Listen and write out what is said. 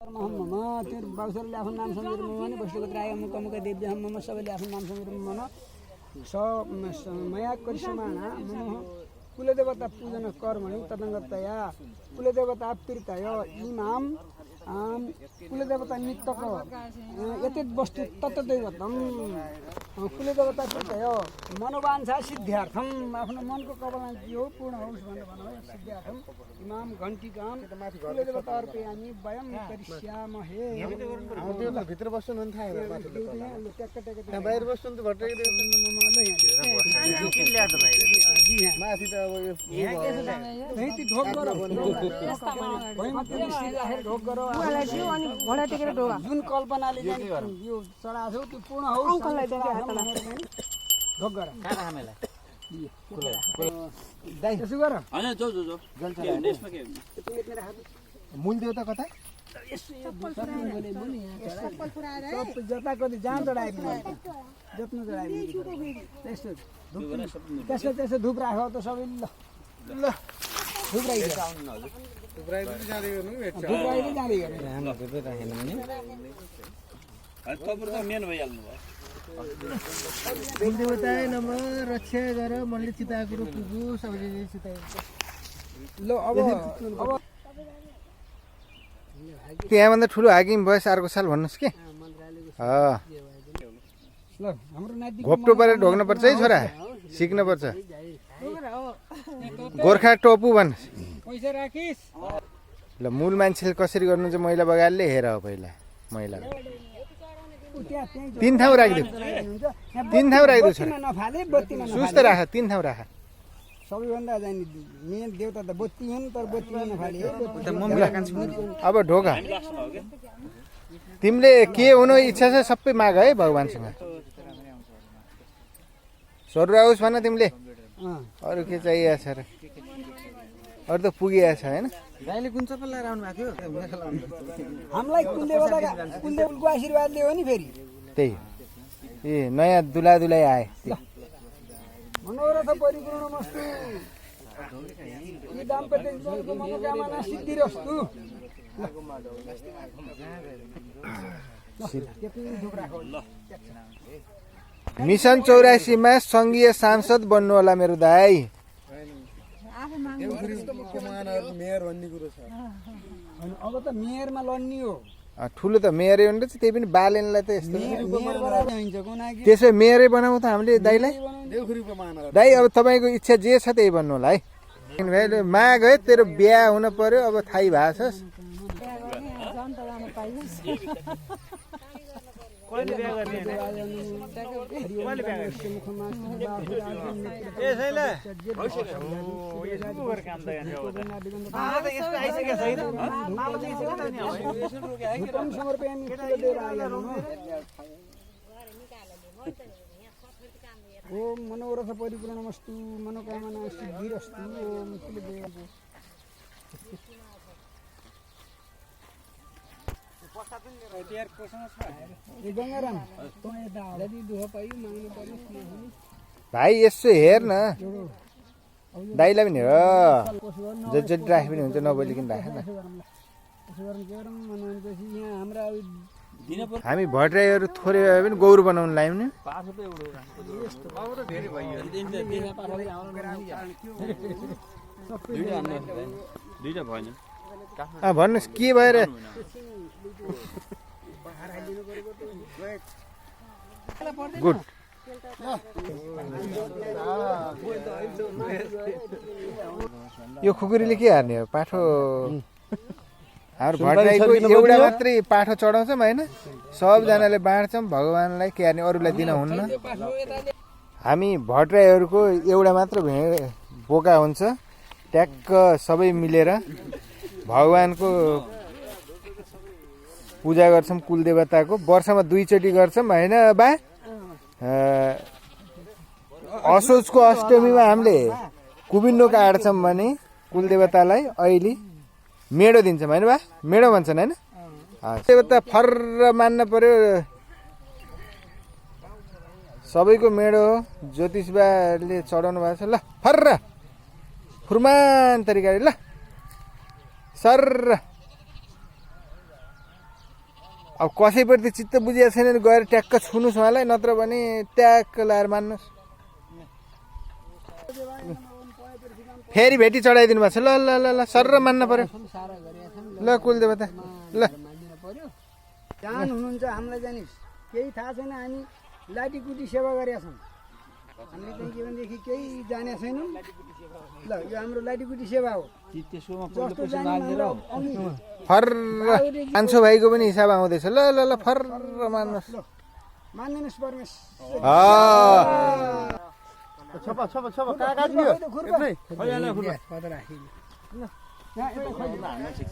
मम त्यो बाबुसरले आफ्नो नाम समेत मन वस्तुको त्राय अमुक अमुक देव्य मम सबैले आफ्नो नाम समेत मन मया करिष्माणा मम कुलदेवता पूजन कर्मणि तदङ्गतया कुलदेवता प्रीतय इमाम कुलदेवता नित्यक यतद् वस्तु तत्दैवतम कुलदेवता प्रीतय मनोवाञ्छा सिद्ध्यार्थम आफ्नो मनको कमना जो पूर्ण होस् भनेर भन्नु सिद्ध्यार्थम इमाम घण्टिकाम कुलदेवता अर्पयामि वयं करिष्यामहे त्यो त भित्र बस्नु नि थाहा त्यहाँ बाहिर बस्नु त भट्टै माथि त अब यो ढोक गर ढोक गर जुन कल्पनाले यो चढाछौ त्यो पूर्ण होस् ढोक गर त्यसो गर मूल देवता कता जता कति जहाँ चढाइदिनु जत्नु चढाइदिनु त्यसो त्यसो धुप राख त सबै ल थुप्राइदिनु जाँदै गर्नु धुप्राइदिनु जाँदै गर्नु हाम्रो धुपै राखेन भने तपाईहरु त मेन भइहाल्नु भयो मूल देवता नम रक्षा गर मनले चिताएको पुगु सबैले चिताएको ल अब त्यहाँभन्दा ठुलो हाकिम भएस अर्को साल भन्नुहोस् के ल हाम्रो नाति घोप्टो परेर ढोग्न पर्छ है छोरा सिक्न पर्छ गोर्खा टोपु भन् पैसा राखिस् ल मूल मान्छेले कसरी गर्नु चाहिँ महिला बगालले हेर पहिला महिला तीन ठाउँ राखिदेऊ तीन ठाउँ राखिदेऊ छोरा नफाले बत्तीमा सुस्त राख तीन ठाउँ राख सबैभन्दा जाने मेन देवता त बत्ती हुन् तर बत्तीमा नफाले अब ढोका तिमीले के हुनु इच्छा छ सबै माग है भगवान्सँग स्वर्ग आओस् भन तिमीले अरू के चाहिएको छ र अरू त पुगिएको छ होइन गाईले कुन चप्पल लगाएर आउनु भएको थियो हामीलाई कुलदेवको आशीर्वादले हो नि फेरि त्यही ए नयाँ दुलादुलाई आए मनोरथ परिपूर्णमस्तु दाम्पत्य जीवनको मनोकामना सिद्धिरस्तु मिसन 84 मा संघीय सांसद बन्नु होला मेरो दाइ अब त मेयरमा लड्ने हो ठुलो त मेयरै हो नि त त्यही पनि बालेनलाई त यस्तो हुन्छ त्यसो मेयरै बनाऊ त हामीले दाइलाई दाइ अब तपाईँको इच्छा जे छ त्यही भन्नु होला है माग है तेरो बिहा हुन पर्यो अब थाहै भएको छ ओम मनोरथ परिपूर्णमस्तु मनोकामना सिद्धिरस्तु ओम कुलदेवको भाइ यसो हेर न दाइलाई पनि हेर जति राखे पनि हुन्छ नबोलिकन राख न हामी भट्टराईहरू थोरै भए पनि गौरव बनाउनु लायौँ नि भन्नुहोस् के भएर गुड यो खुकुरीले के हार्ने हो पाठो हाम्रो भट्टराईको एउटा मात्रै पाठो चढाउँछौँ होइन सबजनाले बाँड्छौँ भगवान्लाई के हार्ने अरूलाई दिन हुन्न हामी भट्टराईहरूको एउटा मात्र बोका हुन्छ ट्याक्क सबै मिलेर भगवानको पूजा गर्छौँ कुलदेवताको वर्षमा 2 चोटि गर्छौँ होइन बा असोजको अष्टमीमा हामीले कुबिन्डो काट्छौँ भने कुलदेवतालाई अहिले मेढो दिन्छौँ होइन बा मेढो भन्छन् होइन देवता फर्र मान्न पर्यो सबैको मेढो हो ज्योतिषबाले चढाउनु भएको छ ल फर्र फुर्मान तरिकाले ल सर अब कसैप्रति चित्त बुझिएको छैन भने गएर ट्याक्क छुनुहोस् उहाँलाई, नत्र भने ट्याक्क लाएर मान्नुहोस्। फेरि भेटी चढाइदिनु भएको छ। ल ल ल ल सर्र मान्न पर्यो। ल कुलदेव त ल जान हुनुहुन्छ हामीलाई जानिस् केही थाहा छैन। हामी लाटीकुटी सेवा गरेका छौँ। हामीले चाहिँ के भनेदेखि केही जानेका छैनौँ। ल यो हाम्रो लाटीकुटी सेवा हो। जस्तो जाने फर्र कान्छो भाइको पनि हिसाब आउँदैछ। ल ल ल फर्र मान्नुहोस्। मान्दिनुहोस् परमेश। छपा छपा छपा काका दियो खुर्पा